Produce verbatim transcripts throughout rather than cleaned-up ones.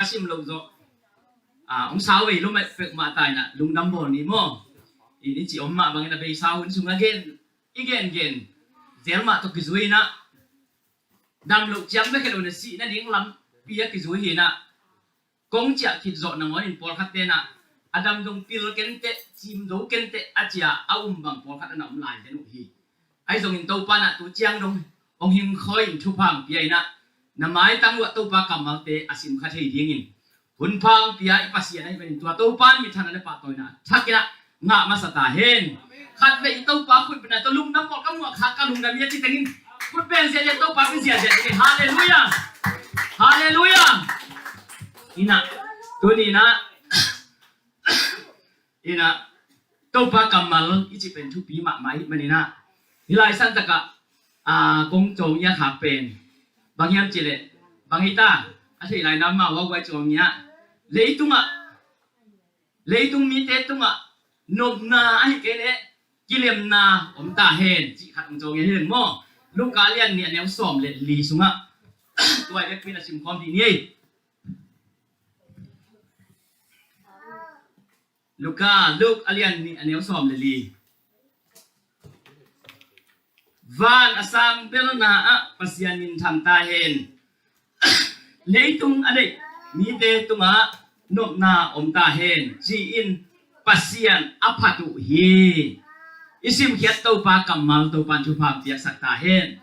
sim lo zawh. Ah, hong sau vei lo mah pek mah ta inah lungdam bawl ni maw? I, i ci om mah bangin a beisa hun sungah gen, i gengen zel mah tawh kizui inah dam loh ciang bek hi lo inah sih nading lampi a kizui hi inah kong ciah khit zawh nangawnin pawlkhat tenah a dam dong pil kenteh, cim do kenteh a cia a um bang pawlkhat a na om lai den uh hi. Ahi zongin Topa inah tu ciang dong hong hingkhawi in thupha hong pia inah na maitang luah Topa kammalte a simkha thei dingin hun pha hong pia i Pasian ahi manin tua Topa in mithang a le pahtawina thak inah ngah masa ta hen. Khat vei i Topa khut bena tawh lungdam bawl ka muak kha ka lungdam ia ci tengin khut beng ziahziah Topa pi ziahziah ci tengin. Halleluia. Halleluia. Inah tuni inah inah Topa kammal i cih pen thupi mahmah ahih maninah hih lai santakah a kong cawng ia khak pen bang hiam cihleh bang hita a theih lai nam mah huahuai cawng ia leitungah leitung mite tungah nopna ahi kei leh kilemna om ta hen cih khat hong cawng ia hi leng maw? Luka lian nih a neu sawm le li sungah tuai vekpin a simkhawm dih ni ei. Luka, Luk a lian nih a neu sawm le li. Van a sang belna ah Pasian minthang ta hen. Leitung a deih mite tungah nopna om ta hen ci-in Pasian a phat uh hi. I simkhiat Topa kammal Topa in thupha piaksak ta hen.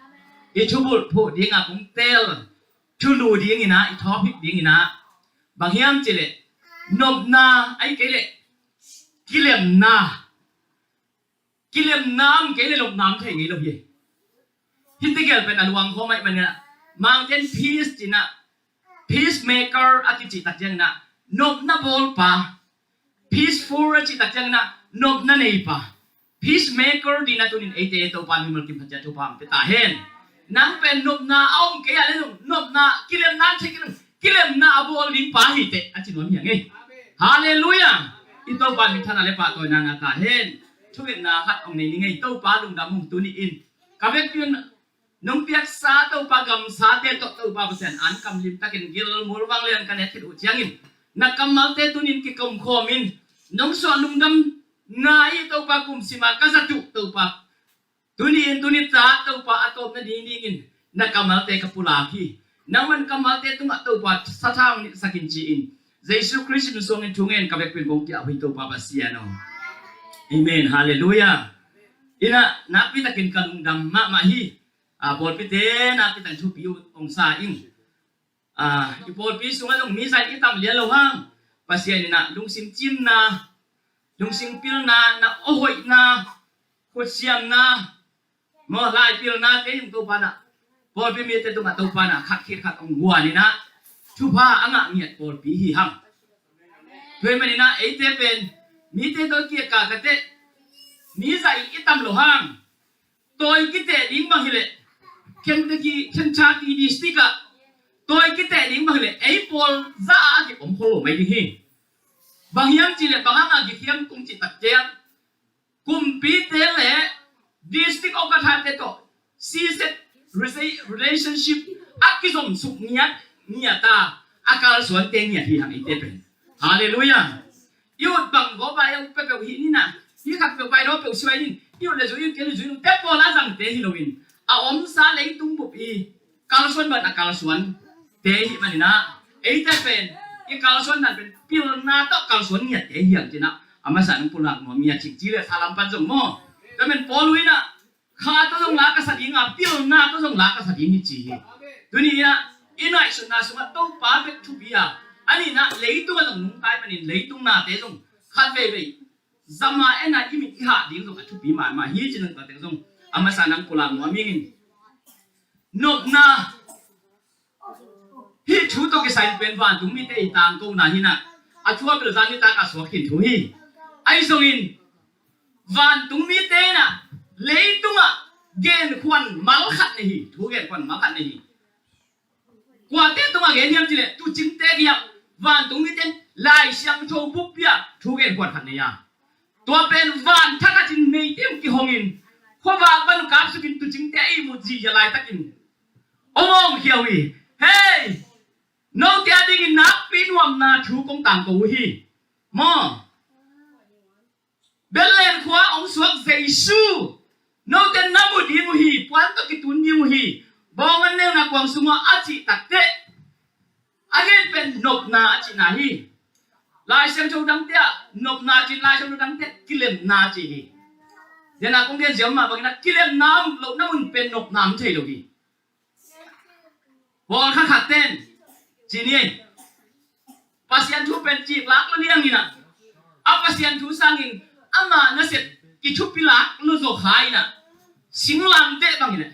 I thubulh phuh dingah kong tel thulu dinginah i thawphit dinginah bang hiam cihleh nopna ahi kei leh kilemna. Kilemna om kei leh nopna om thei ngei lo hi. Hih tegel pen a luang khawm ahi maninah Mangten peace cinah peacemaker a kicih tak cianginah nopna bawlpa. Peaceful a cih tak cianginah nopna neipa. Peacemaker dina tunin eite Topa mimal kim phacia thupha hong pia ta hen. Nang pen nopna a om kei a le zong nopna kilemna an thei kei zong kilemna a bawl ding pa hi teh a ci nuam hi a ngei. Halleluia. I Topa minthanna le pahtawina ngah ta hen. Thungetna khat hong nei ni ngei Topa lungdam hong tuni in ka vekpi un nong piaksa Topa gamsate tawh Topa Pasian an kam limtakin gilmul vanglian ka nek khit uh ciangin na kammalte tunin kikomkhawmin nong suah lungdam ngai Topa kumsima ka zat uh Topa. Tuni in tuni ta Topa a tawpna ding dingin na kammalte ka pulak hi. Nangman kammalte tungah Topa sathang nitsakin ci-in Jesu Khrist min suangin thungen ka vekpin kong kiah uh hi Topa Pasian aw. Amen. Halleluia. Inah nakpitakin ka lungdam mahmah hi. A pawlpite nakpitakin thupi uh hong sa ing. A i pawlpi sungah zong mi zai i tam lian lo hang Pasian inah lungsim cimna, lungsim pilna, na awhoihna, khutsiamna, maw laipilna te in Topa inah pawlpi mite tungah Topa inah khat khit khat hong guan inah thupha a ngah ngiat pawlpi hi hang. Tua hi maninah eite pen mite tawh kiaka ka teh mi zai i tam lo hang. Tawi kiteh ding bang hileh Kentucky, Kentucky District ah tawi kiteh ding bang hileh ei pawl za a ki om kholo mai ding hi. Bang hiam cihleh bang hanga kithiam kong cih tak ciang kumpite le district awkathate tawh C Z relationship a kizom suk ngiat ngiat a a kalsuante ngiat hi hang eite pen. Halleluia. I ut bang gawpa i ut peuhpeuh hi nina hi khat peuh pai daw peuh suai nin i ut le zui i ut kei le zui nung te pawl a zangte hi loin a omsa leitung bup i kalsuan ban a kalsuan te hi manina eite pen i kalsuan dan pen pilna tawh kalsuan ngiat te hi ang cina a masa nung pulak nuam ngiat cik ci le salam pan zong maw. Tua men pawl uina kha tawh zong la ka sa ding a pilna tawh zong la ka sa ding hi ci hi. Tuni a i ngaihsutna sungah Topa bek thupi a a nihna leitung a zong nungtai manin leitung nate zong khat veivei zama ena i mit i hah ding zong a thupi mahmah hi ci nang tate zong a masa nang pulak nuam ing in nopna. Hih thu tawh kisai pen vantung mite i tangkona hinah a thu a belzan nitak a suak khin thu hi. Ahi zongin vantung mite inah leitungah genkhuan mal khat nei hi. Thu genkhuan mal khat nei hi. Kuate tungah gen hiam cileh tucingte kiang vantung mite in Lai Siangtho buppi ah thu genkhuan khat nei a tua pen van thak a cin meite uh kihongin khuavak ban uh kapsukin tucingte a ihmut zihziah laitakin om awng khia uh hi. Hei! Note a dingin nakpi nuamna thu kong tangko uh hi. Maw? Bethlehem khua hong suak Jesu note na mu ding uh hi, puan tawh kitun ding uh hi. Bawng an nekna kuang sungah a cih takteh, a gen pen nopna a cihna hi. Lai Siangtho dangte ah nopna cih, Lai Siangtho dangte kilemna cih hi. Dena kong gen ziau mah bangin a kilemna lohna mun pen nopna om thei lo hi. Pawlkhat khat ten ci ni ei. Pasian thu pen ciklak lo liangin ah, a Pasian thu sangin ama nasep kithupi lak lo zaw kha in ah, singlamteh bangin ah,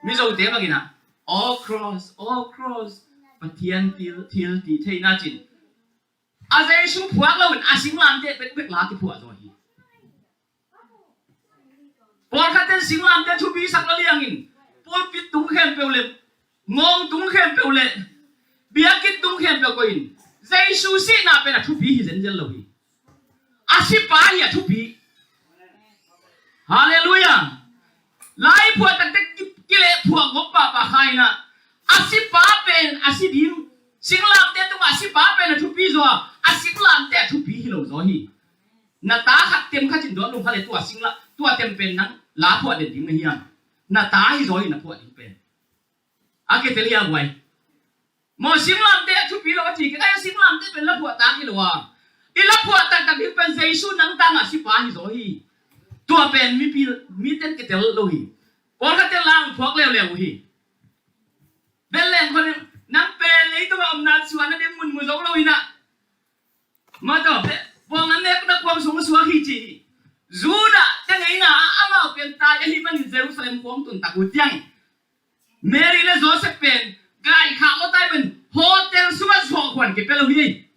Mizote bangin ah, all cross, all cross, Pathian thil, thil ti theihna cin, a Jesu phuak loin a singlamteh bekbek la kiphuah zaw hi. Pawlkhat ten singlamteh thupi sak lo liangin pulpit tung khempeuh le, ngawng tung khempeuh le, biakinn tung khempeuh koih in, Jesu sihna pen a thupi hi zenzen lo hi. A sipa hi a thupi. Halleluiah. Lai phuah takte ki, kileh phuah ngop pahpah kha in ah, a sipa pen a si ding, singlamteh tungah a sipa pen a thupi zaw a, a singlamteh a thupi hi lo zaw hi. Na ta khat tem khat in dawn lum kha le tua singla, tua tem pen nang la phuah den ding na hiam? Na ta hi zaw hi na phuah ding pen. A kitel hi a guai. Maw, singlamteh a thupi lo a ci kei, ai, singlamteh pen la phuah tak hi lo a. I la phuah taktak ding pen Jesu nang tangah sipa hi zaw hi. Tua pen mipi, miten kitel lo hi. Pawlkhat ten la hong phuak leuleu uh hi. Bethlehem khua nang pen leitungah omna suahna ding mun mu zo lo in ah, Mataw, bawng an nekna kuang sung a suak hi ci hi. Judah te ngeina ah amau pen tai ahih manin Jerusalem kuang tun tak uh ciang, Mary le Joseph pen gaikhak lua tai pen hotel sungah suah khuan kipia lo hi.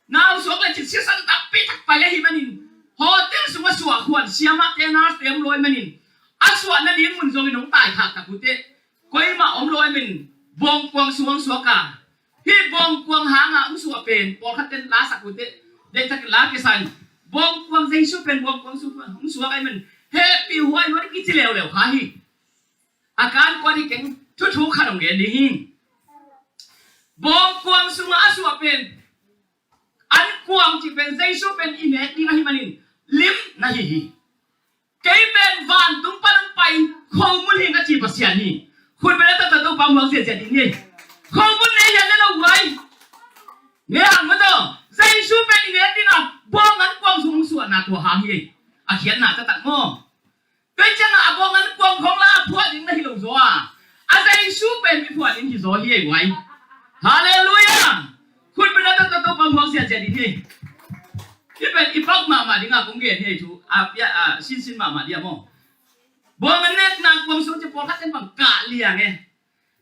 Nau suak le cin sisan takpi tak pai ahih manin hotel sungah suah khuan, siamahte, nurse te om lo ahih manin a suahna ding mun zongin hong taikhak tak uh teh, koimah om lo ahih manin bawngkuang sung hong suak a, hih bawngkuang hanga hong suah pen pawlkhat ten la sak uh teh, deihtakin la kisa in, bawngkuang Jesu pen bawngkuang sung hong suak ahih manin hehpih huai lo ding kici leuleu kha hi. A kan kuan hi keng, thuthu khat hong gen ding hi. Bawngkuang sungah a suah pen, an kuang cih pen Jesu pen i nek ding ahih manin lim na hi hi. Kei pen vantung pan hong pai khomun hi ka ci Pasian hi. Khut beng le taktak Topa muang ziahziah ding hi. Khomun nei hian ne lo guai. Ne hang mataw, Jesu pen i nek ding a bawng an kuang sung hong suahna tua hang hi. A khiatna taktak maw? Kei ciangah a bawng an kuang khong la a phuah ding na hi lo zaw a, a Jesu pen mi phuah ding hi zaw hi ei guai. Halleluiah. Khut beng le taktak Topa muang ziahziah ding hi. Hih pen i pak mahmah dingah kong gen hi ei thu a pia a sinsin mahmah ding a maw? Bawng an nekna kuang sung ci pawlkhat ten bang kah liang e.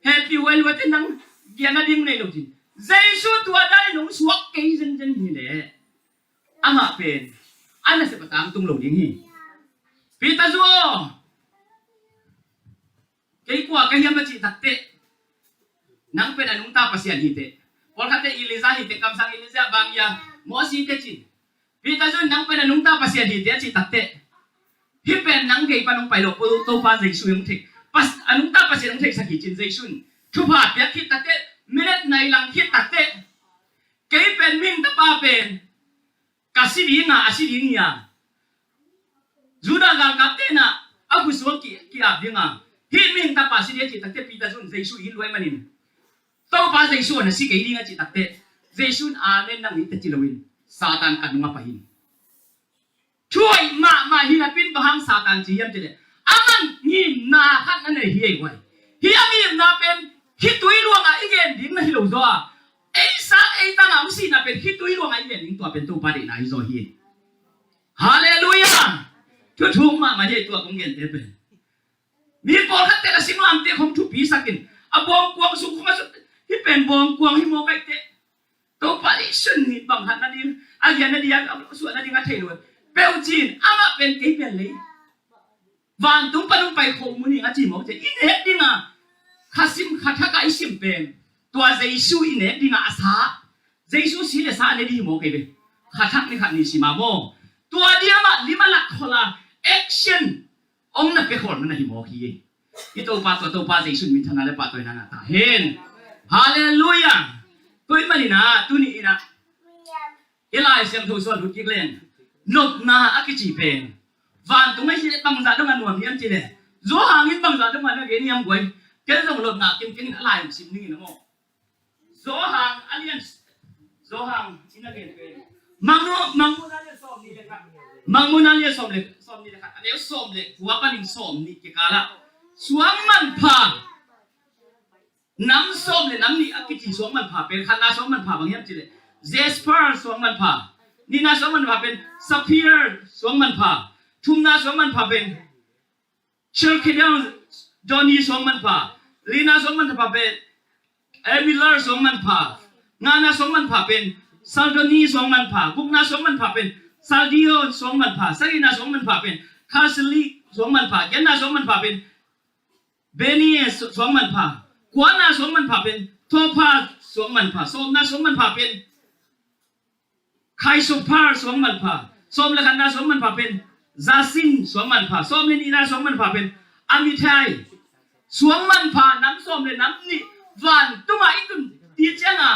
Hehpih huai lo te nang giahna ding nei lo cin, Jesu tua danin hong suak kei zenzen hi leh amah pen a nasep a tangtung lo ding hi. Peter zu aw, kei kua ka hiam a cih takteh, nang pen a nungta Pasian hi teh. Pawlkhatte Elijah hi teh, kamsang Elijah, bang hia, Mosi te cin. Peter zun nang pen a nungta Pasian hi teh a cih takteh, hih pen nang gei pan hong pai lo, Topa Jesu hong theih, a nungta Pasian hong theihsak hi cin Jesu in thupha piak khit takteh, minute nai lang khit takteh, kei pen mihing tapa pen ka si dinga, a si ding hi a, Judah galkapte na a khusuang ki, ki-ap dinga, hih mihing tapa si ding a cih takteh Peter zun Jesu in luai manin Topa Jesu na si kei ding a cih takteh Jesu in amen nang in te ci loin Satan ka nungah pai in. Thuai mahmah hi napi in bang hang Satan ci hiam cih leh, aman ngimna khat na nei hi ei guai. Hih a ngimna pen khitui luangah i gen ding na hi lo zaw a, ei sang ei tangah hong sihna pen khitui luangah i gen ding, tua pen Topa deihna hi zaw hi. Halleluiah. Thuthuk mahmah hi ei tua kong gente pen. Mi pawlkhatte na singlamteh khong thupi sakin a bawngkuang sung khong a sut, hih pen bawngkuang hi mawk aih teh. Topa Jesu in bang hat nading, a giah nading, a suah nading a thei lo peuh cin, amah pen kei pen lei vantung pan hong pai khomun hi a ci mawk cin, i nek dinga kha sim kha thak a i sim pen tua Jesu i nek dinga a sa, Jesu si le sa a ne ding hi mawk ei ve. Kha thak ni khat ni sim a maw, tua ding amah lim a lak khol a action hong na pia khawl man ahi mawk hi. I Topa tua Topa Jesu in minthanna le pahtawina ngah ta hen. Halleluiah. Tua ahih manin ah tuni in ah i Lai Siangtho sung ah lut kik leng, nopna a kici pen vantung ah hi leh bangzah dong a nuam hiam cih leh, Johan in bangzah dong a na gen hiam guai? Ken zong nopna kimkim in a lai sim ning in ah maw. Johan a lian, Johan in a gen pen Mangmu, Mangmuna lian sawmnih le khat. Mangmuna lian sawm le, sawmnih le khat, a neu sawm le kua panin sawmnih kikal ah suang manpha nam sawm le nam nih a kici suang manpha pen, khatna suang manpha bang hiam cih leh jasper suang manpha, nihna suang manpha pen sapphire suang manpha, thumna suang manpha pen chalcedony suang manpha, lina suang manpha pen emerald suang manpha, ngana suang manpha pen sardonyx suang manpha, gukna suang manpha pen sardius suang manpha, sagihna suang manpha pen chrysolite suang manpha, giatna suang manpha pen bene suang manpha, kuana suang manpha pen topaz suang manpha, sawmna suang manpha pen chrysoprase suang manpha, sawm le khatna suang manpha pen jacinth suang manpha, sawm le nihna suang manpha pen amethyst suang manpha, nam sawm le nam nih vantung ah i tun cih ciang a,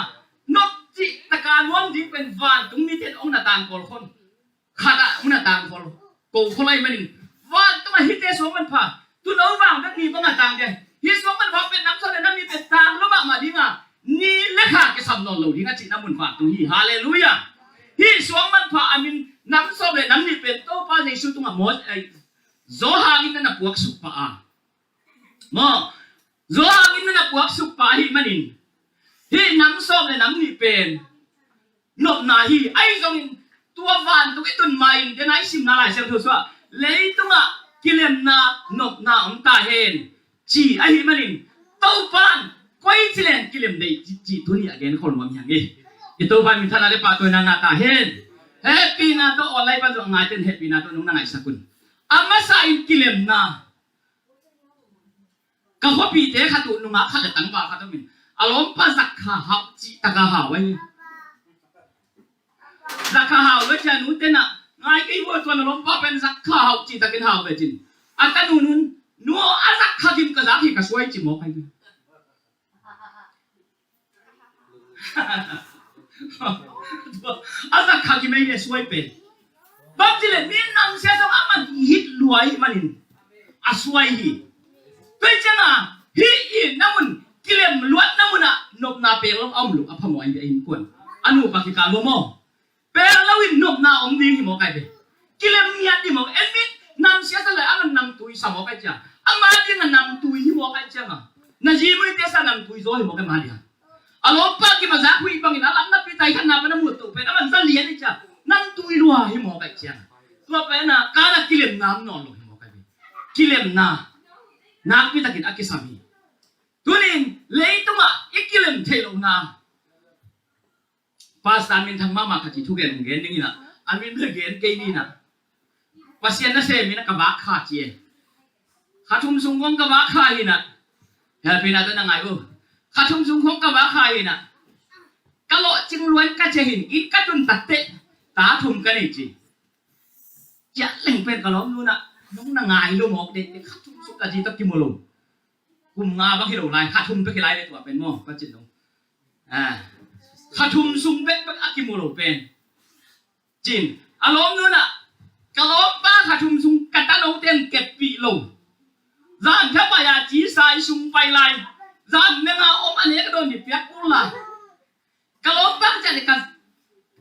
nop cih tak a nuam ding pen vantung mite in hong na tangkawl khol. Khat ah hong na tangkawl khol, ko khol ahih manin vantung ah hihte suang manpha, tuuno vang bek ni bang a tang ding. Hih suang manpha pen nam sawm le nam nih pen tang lua mahmah ding a, ni le kha kisam nawn lo ding a cihna mun vantung hi. Halleluiah. Hih suang manpha a min nam sawm le nam nih pen Topa Jesu tungah Mos-, eh, Johan in na puaksuk pah a, maw, Johan in na puaksuk pah ahih manin hih nam sawm le nam nih pen nopna hi. Ahi zongin tua vantung i tun ma-in, den a i simna Lai Siangtho sung ah leitungah kilemna, nopna om ta hen ci ahih manin, Topa in koici leng kilem ding ci, ci tuni a gen khol nuam hi hang e. I Topa in minthanna le pahtawina ngah ta hen. Hehpihna tawh online pan zong a ngaite in hehpihna tawh nong na ngaihsak un. A masa in kilemna. Ka khuapihte khat uh nungak khat le tangval khat om in, a lawmpa zakkha hau cih tak a hau ahi. Zakkha hau lo ci a, nute in ah ngai kei vua, tua na lawmpa pen zakkha hau cih takin hau ve cin. A tanu in, nu aw, a zakkha kim ka zak hi, ka suai ci mawk ahi. A zakkha kim ei le suai pen. Bang ci leh mi namsia zong a man hit lua ahih manin a suai hi. Tua hi ciang a, hih i na mun, kilem luatna mun ah nopna pek lo a om lo, a phamawh ahi ve, a innkuan, a nupa kikal maw. Pek lo in nopna om ding hi mawk ahi ve. Kilem ngiat ding mawk. En mi namsia sa le a man namtui sa mawk ahi ciang, ama ding a namtui hi mawk ahi ciang a, na zi muite sa namtui zaw hi mawk ahi, ama ding a. A lawmpa kim a zak huih bangin a lam napi tai khatna pan a mut to pen a man za lian hi ciang, namtui lua hi mawk ahi ciang. Tua pen a ka na kilemna om nawn lo hi mawk ahi ve. Kilemna nakpi takin a kisam hi. Tunin leitungah i kilem theih lohna, Pastor minthang mahmah khat i thugen hong gen ding in ah, a min bel gen kei ni in ah. Pasian nasem in ah ka vak kha ci e. Kha thum sung khong ka vak kha hi in ah. Hehpihna tawh na ngai uh. Kha thum sung khong ka vak kha hi in ah. Ka lawhcing luan ka cia hi in, inn ka tun takteh ta thum ka nei ci. Ciah leng pen ka lawmnu in ah, nong na ngai lo mawk deh, kha thum sung ka ci tawh kimu lo. Kum nga bang hi lo lai, kha thum bek hi lai ve tua pen maw, ka cin lo. Ah. Kha thum sung bek bek a kimu lo pen. Cin, a lawmnu in ah, ka lawmpa kha thum sung ka tano ten keppih lo. Zan thapai a ci sa i sung pai lai. Zan menga om a nek dawn ding piak kul lai. Ka lawmpa ciah le ka,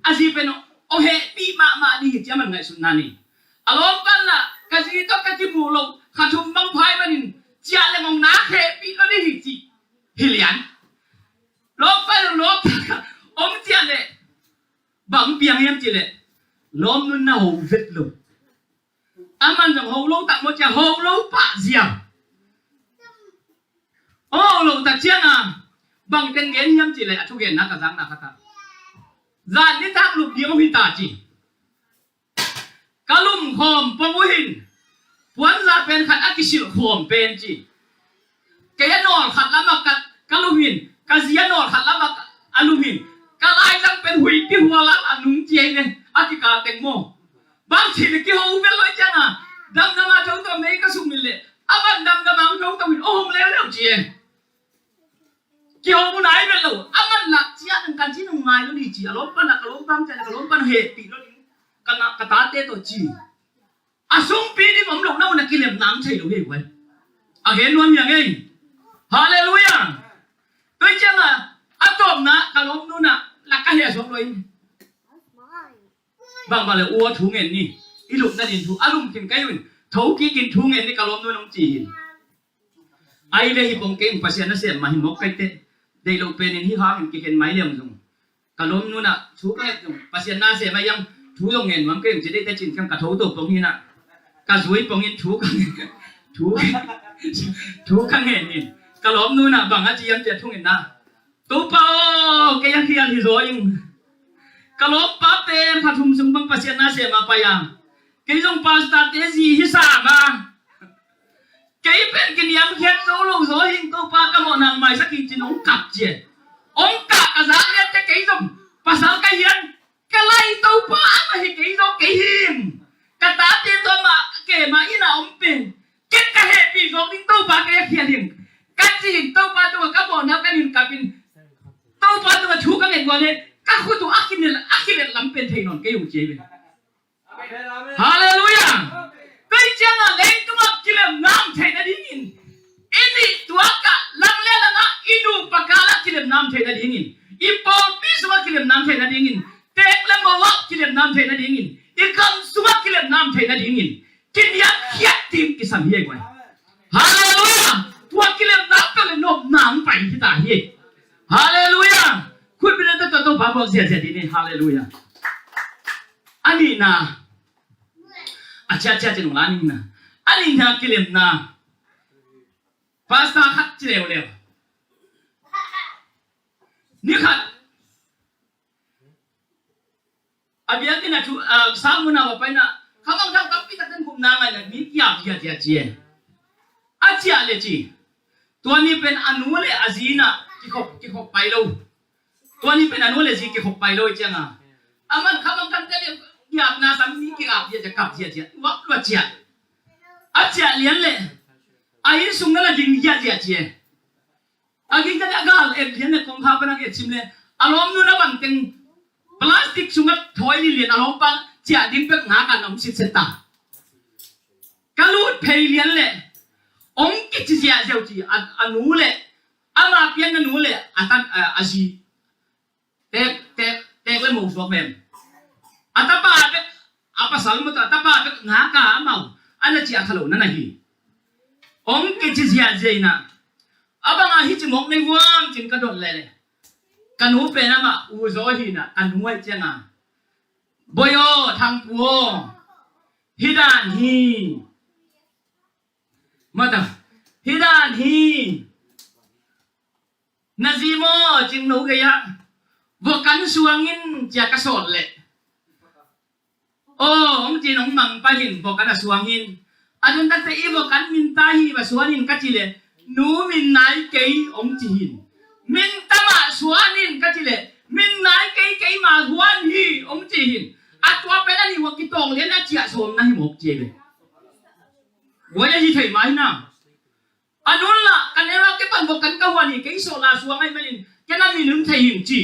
a zi pen hong hehpih mahmah ding hi ci a man ngaihsutna ni. A lawmpa in ah ka zi tawh ka kimu lo, kha thum bang phai manin ciah le hong nak hehpih lo ding hi ci hi lian. Lawmpa in lawmpa ka om ciah le bang piang hiam ci le, lawmnu in na ho vet lo. A man zong ho lo tak maw ci a, ho lo pah ziau. Ho lo tak ciang a, bang teng gen hiam ci le a thugenna ka zakna khat ah, zan nitak lup ding uh hi ta ci. Ka lum khawm pong uh hin, puanza pen khat a kisilh khawm pen ci. Kei a nawl khat lamah ka, ka lum hin, ka zi a nawl khat lamah a lum hin, ka laizang pen huih kihual a nung ci ei le, a kikal teng maw. Bang ci le kiho vel lo ciang a, damdam a thotho mei ka suk min le, a van damdam a thotho min, oh hong leuleu ci e. Kihong uh nai vet lo. A man lah ciah dang kan ci nong ngai lo ni ci. A lawm pan a ka lawm pan ciah ka lawm pan hehpih lo ding. Ka na ka tate tawh ci. A sungpi ding om lo na un a kilem nang thei lo hei guai. A gen nuam hiang ei. Halleluiah. Tua ciang a a tawpna ka lawm nunah lak ka heh a suak lo in. Bang bang le ua thu ngen ni. I lupna din thu a lum khin kai un. Tho kikin thu ngen ni ka lawm nun hong ci hin. Ai ve hi pong keng Pasian na sem mah hi mawk kai teh. Deih lo penin hi hangin kikhen mai liang zong. Ka lawm nunah thu ka ngen zong Pasian na sem a yang thu zong ngen nuam keng ci deih te cin keng ka tho to pong hinah. Ka zui pongin thu ka ngen. Thu, thu ka ngen in. Ka lawm nunah bang a ci yam ciat thu ngen na. Topa aw, kei a khial hi zaw ing. Ka lawmpa pen kha thum sung bang Pasian na sem a pai a. Kei zong pastor te zi hi sam a. Kei pen kiniamkhiat zo lo zaw hing Topa ka mawh nang maisak hing cin hong kap cia. Hong kah ka zak lian te kei zong pasal ka hian. Ka lai Topa ama hi kei zaw kei hing. Ka tate tua mah kei mah inn a om pen. Ken ka hehpih zawk ding Topa kei a khial hing. Ka ci hing Topa tua ka mawhna ka nin kapin. Topa tua thu ka ngen guan le ka khut uh a kinel a kilet lam pen thei nawn kei hong cia hi ve. Halleluiah. Kei ciangah leitungah kilem nam theih nadingin i nih tuakah lang le langah i nupa kalah kilem nam theih nadingin i pawlpi sungah kilem nam theih nadingin tek le mo ah kilem nam theih nadingin i kam sungah kilem nam theih nadingin kiniamkhiat ding kisam hi ei guai. Halleluiah. Tua kilem nam peuh le nopna hong pai hi ta hi. Halleluiah. Khutbetna tawh Topa buak ziahziah dih ni. Halleluiah. A nihna a ciatciat in ung la nihna a nihna kilemna. Pastor khat ci leuleu ni khat a biakinn a thu a sang mun a va paina khamang thang tampi tak ten gupna ngai na mi kiap hiat hiat ci e. A ciah le ci tua ni pen a nu le a zi na kikhop kikhop pai lo. Tua ni pen a nu le zi kikhop pai lo i cianga a man khamang thang te le kiapna sam mi kiap hiat hiat kap hiat hiat wap lua ciah. A ciah lian le a inn sung na la ding hiat hiat ci e. A ging ka gal et lian le kong kha pana et sim le a lawm nu na bang teng plastic sungah thawi li lian a lawm pa ciah ding pek nga ka nam sit set ta. Ka lut phei lian le ong kici ziah ziau ci a nu le ama pian na nu le a tan a zi. Tek tek tek le mo suak mem. A tapa bek a pasal mawta a tapa bek nga ka amau a na ciah kha lo na na hi. Ong kici ziahziah ina a banga hi ci mawk nei vuam cin ka dot lele. Ka nu pen amah u zaw hina ka nu ai cianga boi aw thangpu aw hi dan hi. Mata hi dan hi. Na zi maw cingno gei ah vok kan suangin cia ka sawt leh. Aw hong cin hong mang pahin vok kan a suangin a dun takte i vok kan min ta hi va suanin ka ci leh nu min nai kei hong ci hin. Min tamah suanin ka ci leh min nai kei kei ma huan hi hong ci hin. A tua pen a nih vok kitawng lian a ciah sawm na hi mawk cia ve. Guai a hi thei mai na. A nun lah ka neu a kipan vok kan ka huan hi kei sawh la suang ai manin ken a min hun thei hing ci.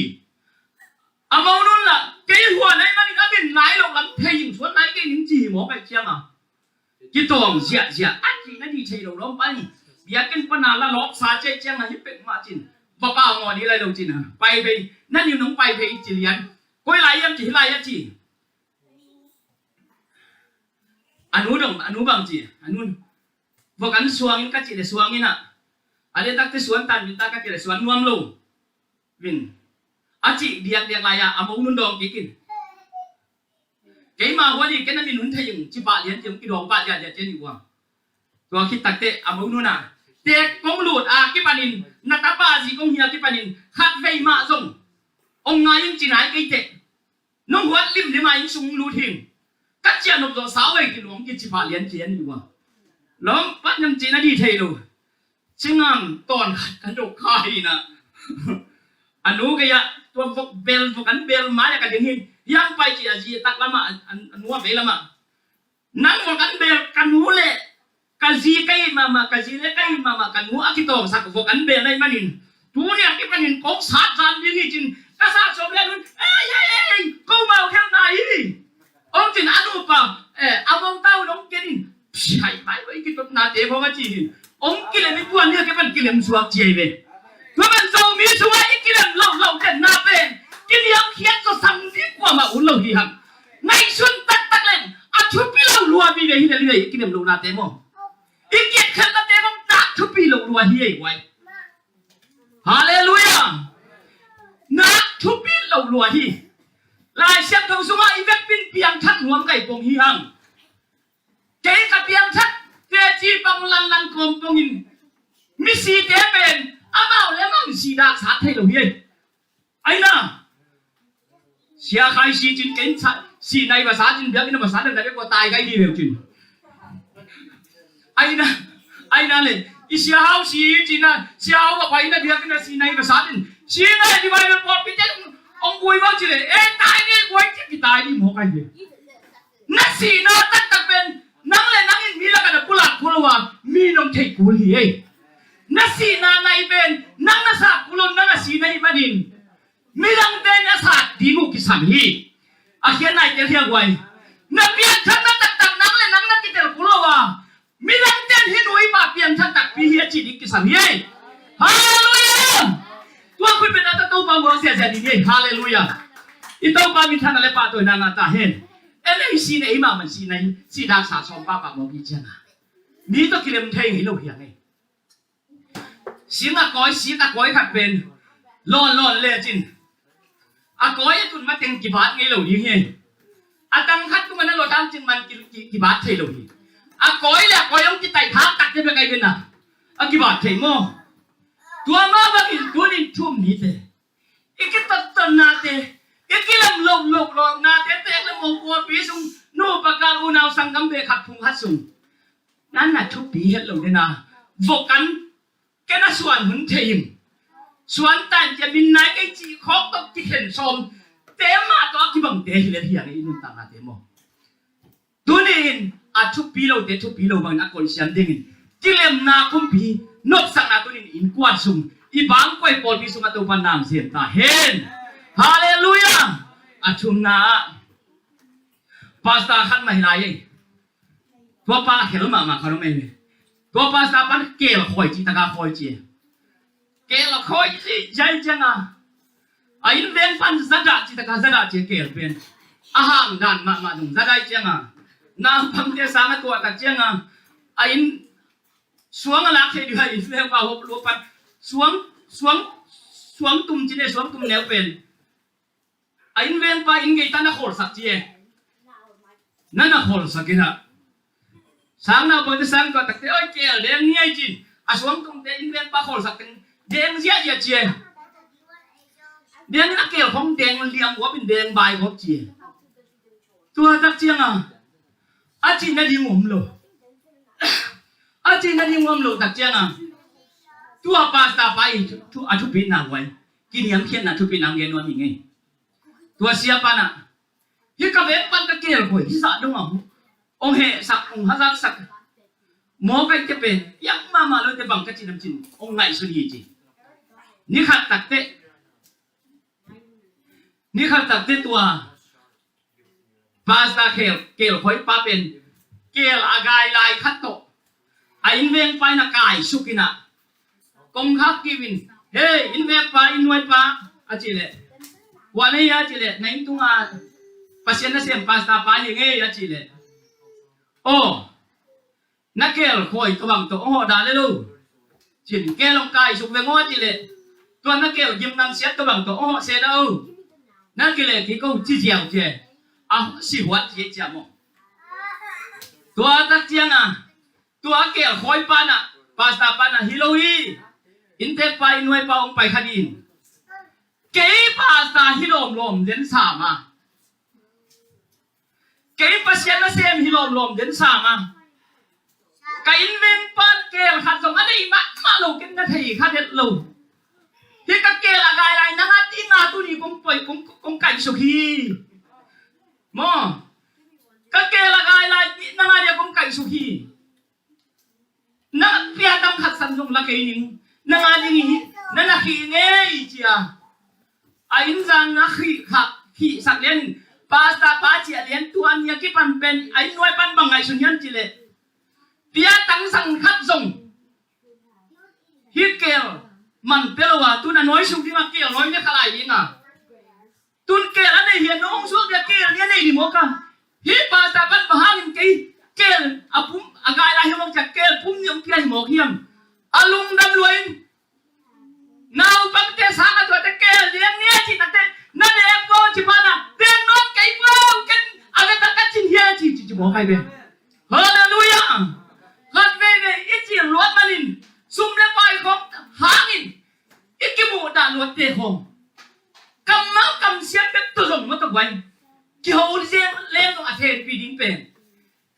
A mo nun lah kei huan ai manin a min nai lo lam thei hing suan nai kei ning ci hi mawk ai cianga. Kitawng ziahziah a cihna dih thei lo lawm pai hi. Biakinn pana la lawksa ciai cianga hi pek mah cin vapa ngaw dih lai lo cin a pai vei na nim nong pai vei ci lian. Koi lai iam ci hi lai a ci. A nu dong a nu bang ci a nun. Vok an suangin ka cih le suangin ah a le takte suan tan min ta ka cih le suan nuam lo. Min a cih diakdiak lai-ah a mo nun dawng kikin keima huan hi ken a min hun thei ung ci pah lian ci ung kidawng pah lian lian cian hi uang. Tua khit takte a mo nun a tek kong lut a kipanin na tapa zi kong hia kipanin khat vei mah zong ong ngai ing ci nai kei teh. Nong huat limlim a inn sung lut hing. Ka ciah nop zawh sau ei kiluang kici pah lian cian hi ua. Lawm pat nang cina dih thei lo. Cingam tawn khat ka dok kha hi na. A nu kei ah tua vok bel vok an bel mai a ka ding hin. Hiang pai ci a zi tak lamah a nu a vei lamah. Nang vok an bel ka nu le ka zi ka it mahmah ka zi le ka it mahmah ka nu a kitawngsak vok an bel na ih manin Tuni a kipanin kong sat zan ding hi cin ka sat sawm lian un, ei, ei, ei, ei, ko mau khelna hi. Ong cin a nupa, eh, a mong tau nong kenin psiai mai wai kitotnate mong a ci hin. Ong kilem i tuan hi a kipan kilem suak ci ai ve. Tua ban Zomi sunga i kilem lo lo tenna pen kiniam khiat so sang ding kuamah un lo hi hang. Ngaihsun taktak leng a thupi lo lua mi ve hi le li ve i kilem lonate mong. I kiat khelnate mong nak thupi lo lua hi ei wai. Halleluiah. Nak thupi lo lua hi. Lai Siangtho sungah i vekpin piangthak nuam kai pong hi hang. Kei ka piangthak teci pang lanlan kawm pongin misite pen amau le amau in si dak sa thei lo hi. Aina Sia khai si cin ken sa, si nai va sa cin biakinn a va sa dan da bek va tai kai hi leu cin. Aina, aina le i sia hau si cin a, sia hau va pai na biakinn a si nai va sa cin. Si nai di vai va pawlpi ten ong gui va cin le, e tai ni gui cin ki tai ni mo kai hi. Na sihna taktak pen nang le nang in mi lakah na pulak kul uh a mi nong theih kul hi ei. Na sihna nai pen nang na sat kul uh nang a sihna hi manin midangte na sat ding uh kisam hi. A khian naite hiang guai. Na piangthakna taktak nang le nang na kitel kul uh a midangte in hih nu i pa piangthak takpi hi a ci ding kisam hi ei. Halleluiah. Tua khui pen a ta Topa muang ziazia ding hi ei. Halleluiah. I Topa min thang a le pahtawina ngah ta hen. En ei si ne ei mahmah si na hi si dak sa sawm pahpah mawk hi cianga mi tawh kilem thei ngei lo hiang ei. Sing a kawi sik a kawi khat pen lawn lawn le cin a kawi a tun mateng kibat ngei lo ding hi. A tang khat tung a na lo tam cin man ki, ki, kibat thei lo hi. A kawi le a kawi hong kitai thak tak te bek ai ven a a kibat thei maw? Tua mah bangin tunin thum nite i kitattatnate i kilem lomlom lohnate tek le mawpuapi sung nu pakal unau sanggam beh khat phung khat sung nan na thupi het lo dena vokan ken a suan hun thei in suan tan cia min nai kei ci khawk tok kikhen sawm te mah tawh a kibangte hi le hiang i nuntaknate maw? Tunin a thupi lote thupi lo bangin a koihsiam dingin kilemna kumpi nopsakna tunin innkuan sung i bangkuai pawlpi sung a Topa namsiam ta hen. Halleluiah. A thumna ah pasta khat mah hi lai ei. Tua pa khel mahmah khat om ei ve. Tua pasta pan kel khawi ci taka khawi ci. Kel khawi ci zai cianga a inn veng pan zadah ci taka zadah ci kel pen a hang dan mahmah zong zadah cianga naupangte sang a tuah tak cianga a inn suang a lak thei dih a inn veng pa hop lua pan suang suang suang tum ci ne suang tum neu pen a inn vengpa inn gei ta na khawlsak ci e. Na na khawlsak in a sang naupangte sang tua takte oi kel deng ni ai cin a suang tungte inn vengpa khawlsak teng deng ziahziah ci e. Deng na kel khong deng liam huap in deng bai huap ci e. Tua tak cianga a cihna ding om lo. A cihna ding om lo tak cianga tua pasta pa i thu- a thupitna huai kiniamkhiatna thupitna hong gen nuam hi ngei. Tua sia pana hih ka veng pan ka kel huai hih zah dong a hong hehsak hong hazaksak mawkai te pen piak mahmah lote bang ka cinam cin hong ngaihsun hi ci. Ni khat takte ni khat takte tua pasta kel kel khuai pa pen kel a gai lai khat tawh a inn vengpa in a kaisuk in a kong khak kip in hei inn vengpa inn nuaipa a cih leh kua na hi a cih leh na inn tunga Pasian na sem pasta pa hi ngei a cih leh aw na kel khuai tua bang tawh aw hawh dah le lo. Cin kel hong kaisuk veng aw a cih leh tua na kel gimnam siat tua bang tawh aw hawh se dah o. Na kileh kik o ci ziau cia a si huat ci cia maw? Tua tak cianga tua kel khuai pana pasta pana hi lo hi. Inntekpa inn nuaipa hong pai khat in kei pasta hi lawmlawm den sama kei Pasian nasem hi lawmlawm den sama ka inn vengpan kel khat zong a nei mahmah lo ken na thei khat het lo. Hi ka kel a gai lai nanga dinga tuni kong poi kong, kong kaisuk hi maw? Ka kel a gai lai nanga dia kong kaisuk hi. Na pia tam khat san zong la kei ning nanga ding hi. Na na khih ngei cia. A inn zang na khih khak, khihsak lian in, pastor pa ciah lian tuan nia kipan pen a inn nuai pan bang ngaihsun hiam cileh, pia tang sang khat zong hi kel man pia lo a, tun a nuai suk ding a kel nuai ne khalai ding a. Tun kel a nei hian nong suak dia kel nia nei ni mawk a. Hi pastor pan bang hangin kei kel a pum a gai lai hi mawk cia kel pum ni ong pia hi mawk hiam. A lungdam luai in naupangte sang a tuate kel liang nia ci takte na lek ko ci pana pen nong kei ko ken a ve tak ka cin hia ci ci ci mawk ai ve. Halleluia. Khat veve i cil luat manin sum le pai khawng hangin i kimuh dah luatte khawng kammal kamsiam bek tawh zong maw tawh guai kiho leng zong a thenpi ding pen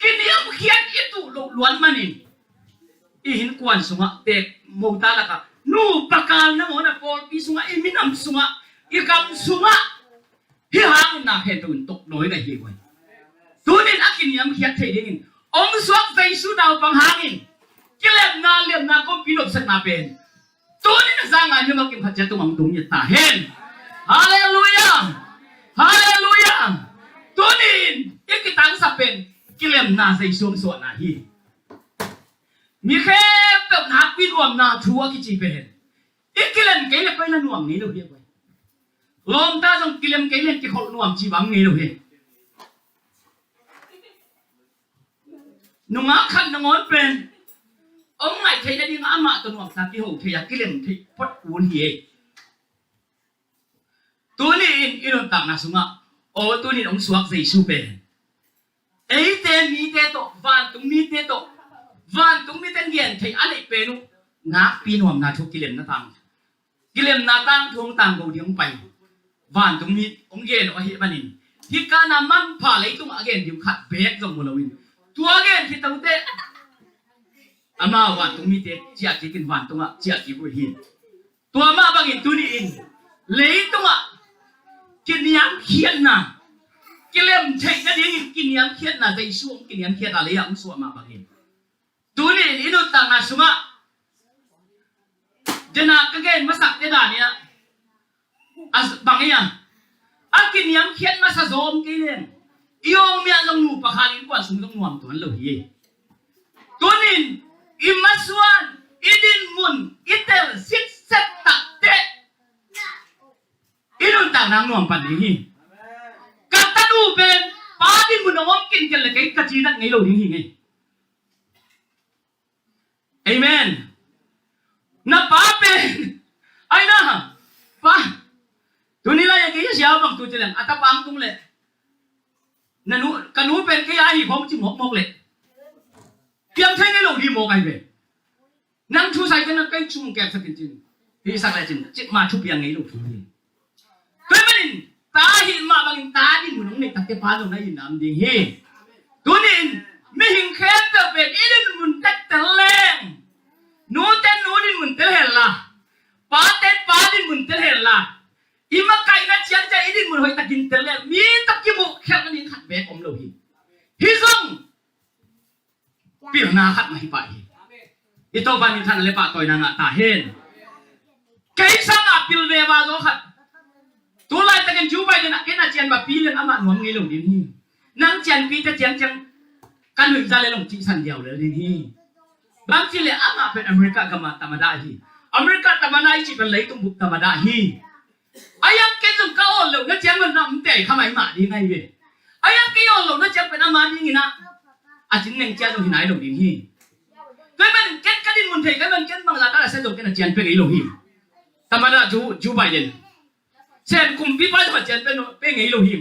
kiniamkhiat i tuh loh luat manin i innkuan sungah pek mota lakah nupa kal na mawna pawlpi sungah i minam sungah i gam sungah hi hangin na khen tuin tokdawi na hi guai. Tunin a kiniamkhiat thei dingin ong suak Jesu naupang hangin kilemna lemna kompi nopsakna pen tunin a zanga ni makim khat cia tung ang tung ni ta hen. Halleluia. Halleluia. Tunin i kitangsa pen kilemna Jesu ang suahna hi. Mi khempeuh nakpi nuamna thu a kici pen i kilem kei le paina nuam ngei lo hi a guai. Lawmta zong kilem kei le kikholh nuam ci bang ngei lo hi. Nungak khat nangawn pen ong ngaih theih nading amah tawh nuamsa kiho thei a kilem thei phot un hi ei. Tuni in i nuntakna sungah aw tuni in ong suak Jesu pen eite mite tawh vantung mite tawh vantung mite gen thei a neih pen uh nakpi nuamna thu kilemna tang kilemna tang thu hong tangko ding hong pai. Vantung mi hong gen uh ahi manin hih kana manpha leitungah a gen ding khat beek zong mu loin tua gen khit tawte amau vantung mite ciah kik in vantungah ciah kik uh hi. Tua mah bangin tuni in leitungah kiniamkhiatna kilem theih nadingin kiniamkhiatna Jesu hong kiniamkhiatna lei ah hong suah mah bangin tuni in i nuntakna sungah dena ka gen masak te dan ia a bang ia a kiniamkhiat masa zawm kei leng i awng miah zong nupa khan innkuan sung zong nuam tuan lo hi. Tunin i masuan i dinmun i tel sitset takte i nuntak nang nuam pan ding hi. Ka tanu pen pa dinmun a om kinkel le kei ka cinak ngei lo ding hi ngei. Amen. Na pa pen ai na pa tuni lai a kei a sia bang tu ci leng a tapa ang tung le na nu ka nu pen kei a hi khong ci mawkmawk le piang thei ngei lo ding mawk ai ve. Nang thu sai kei na kei chung kep sakin cin hi sak lai cin cik ma thu piang ngei lo thu hi. Tua manin ta hi mah bangin ta dinmun hong nei takte pa zong na innam ding hi. Tunin mihing khempeuh pen i dinmun tek tel leng nute nu dinmun tel hen la pate pa dinmun tel hen la i makaihna ciangciang i dinmun hoih takin tel leng mi tawh kimuh khelh nading khat beek om lo hi. Hi zong pilna khat mah hi pah hi. I Topa minthanna le pahtawina ngah ta hen. Kei sangah pil ve ba zaw khat tu laitakin Joe Biden ah ken a cian ba pi leng amah nuam ngei lo ding hi. Nang cianpite ciangciang ka nuihza le long cihsan diau lel ding hi. Bang ci le amah pen America gama tamada hi. America tamada i cih pen leitung bup tamada hi. A yang kei zong ka awl loh na ciang man na om tei kha mai mah ding ahi ve. A yang kei awl loh na ciang pen ama dingin ah a cin neng cia zong hi nai lo ding hi. Tua man ken ka dinmun thei ka man ken bangza ka la sia zong ken a cian pe ngei lo hi. Tamada cu Joe Biden sen kumpipa zong a cian pe ngei lo hi.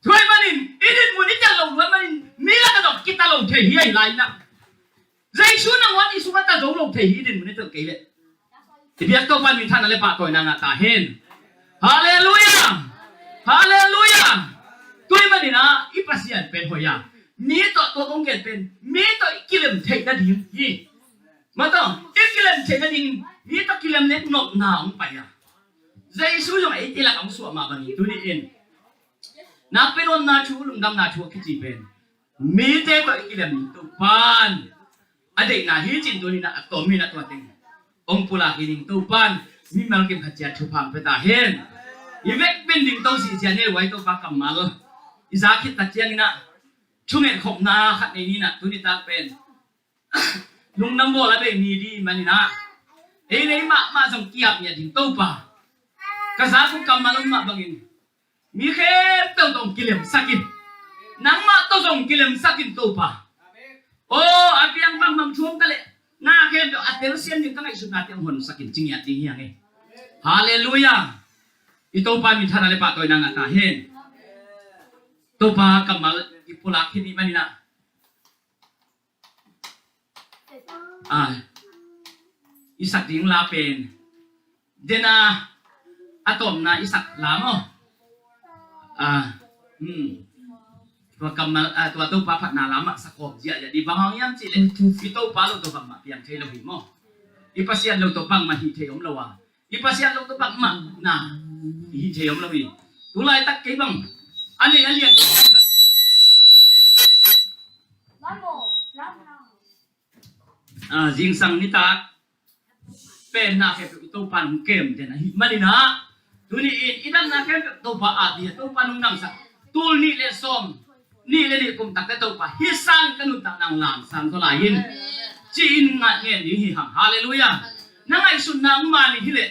Tua manin i dinmun i tel lo tua manin mi la ka zong kita lo thei hi ahi lai na. Jesu nangawn i sungah ta zo lo thei hi i dinmun i tel kei leh. I biak Topa minthanna le pahtawina ngah ta hen. Halleluia. Halleluia. Tua manin ah i Pasian pen hoih a mi tawh tua kong gen pen mi tawh i kilem theih nading hi. Mataw i kilem theih nading mi tawh kilem le nopna hong pai a Jesu zong ei tilak hong suah mah bangin tuni in nakpi nuamna thu lungdamna thu a kici pen mite tawh i kilem ding Topan a deihna hi cin tunin a tawm hi na tua teng hong pulak hi ding Topan mimal kim khat ciat thupha pia ta hen. I vekpi-in ding to sih ciat ni ei, huai Topa kammal i za khit tak ciangin ah thungetkhopna khat nei ni in ah, tuni tak pen lungdam bawl a bei ni ding manin ah, ei, ei mahmah zong ki-ap ngiat ding Topa. Ka zak uh kammal om mah bangin mi khempeuh tawh hong kilemsak in, nangmah tawh zong hong kilemsak in Topa. Aw, a piang bangbang thu om ta leh na khempeuh a telsiam ding ka ngaihsutnate hong honsak in ci ngiat ding hi hang e. Halleluiah. I Topa min thanna leh pahtawina ngah ta hen. Topa kammal i pulak khit ni manin ah, ah, i sak ding la pen, den a, a tawpna i sak la maw? Ah, hmm. Tua kammal, ah, tua Topa phatna la mah sak khawm ziahziah ding. Bang hang hiam cih leh i Topa lo tawh bangmah piang thei lo hi maw? I Pasian lo tawh bangmah hih thei om lo a, i Pasian lo tawh bangmah na hih thei om lo hi. Tulaitak kei bang a nei a lian, ah, zingsang nitak pen na khempeuh i Topa in hong kem den ahih manin ah, tuni in i damna khempeuh Topa a ding a, Topa in hong damsak. Tul nih leh sawm nih leh nih kum takte Topa hih sangin ka nuntakna hong lamsang zaw lai in, ci-in ngat ngen ding hi hang. Halleluiah. Na ngaihsutna hong man hi leh,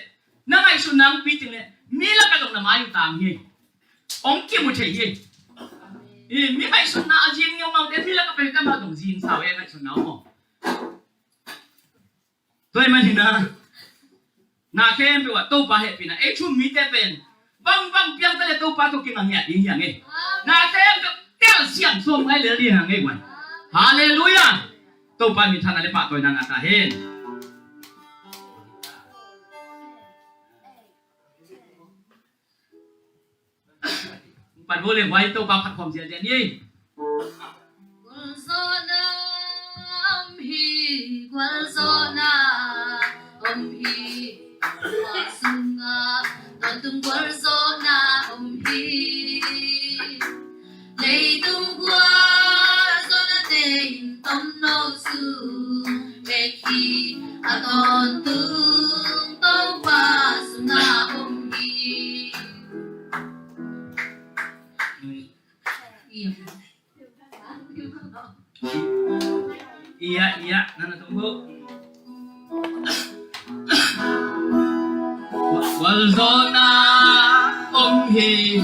na ngaihsutna hong piting leh mi lakah zong na mai uh tang hi. Hong kim uh thei hi. I, mi ngaihsutna a zing ngiaungiaute mi lakah pen ka mah zong zing sa uh e, ngaihsutna om maw? Tua ahih manin ah, na khempeuh ah Topa hehpihna ei thu-um mite pen bangbang piang ta leh Topa tawh kingah ngiat ding hi hang e. Na khempeuh telsiam sawm ngai lel ding hi hang e, guai. Halleluiah. Topa min thanna leh pahtawina ngah ta hen. Pan bo le huai Topa phat khawm ziahziah ni. Gualzawhna om hi, gualzawhna om hi, Topa sungah tawntung gualzawhna om hi. Leitung gualzawhnate in tomno sung bek hi, a tawntung Topa sungah om hi. Ia, ia, nana tunggu. Gualzawhna om hi,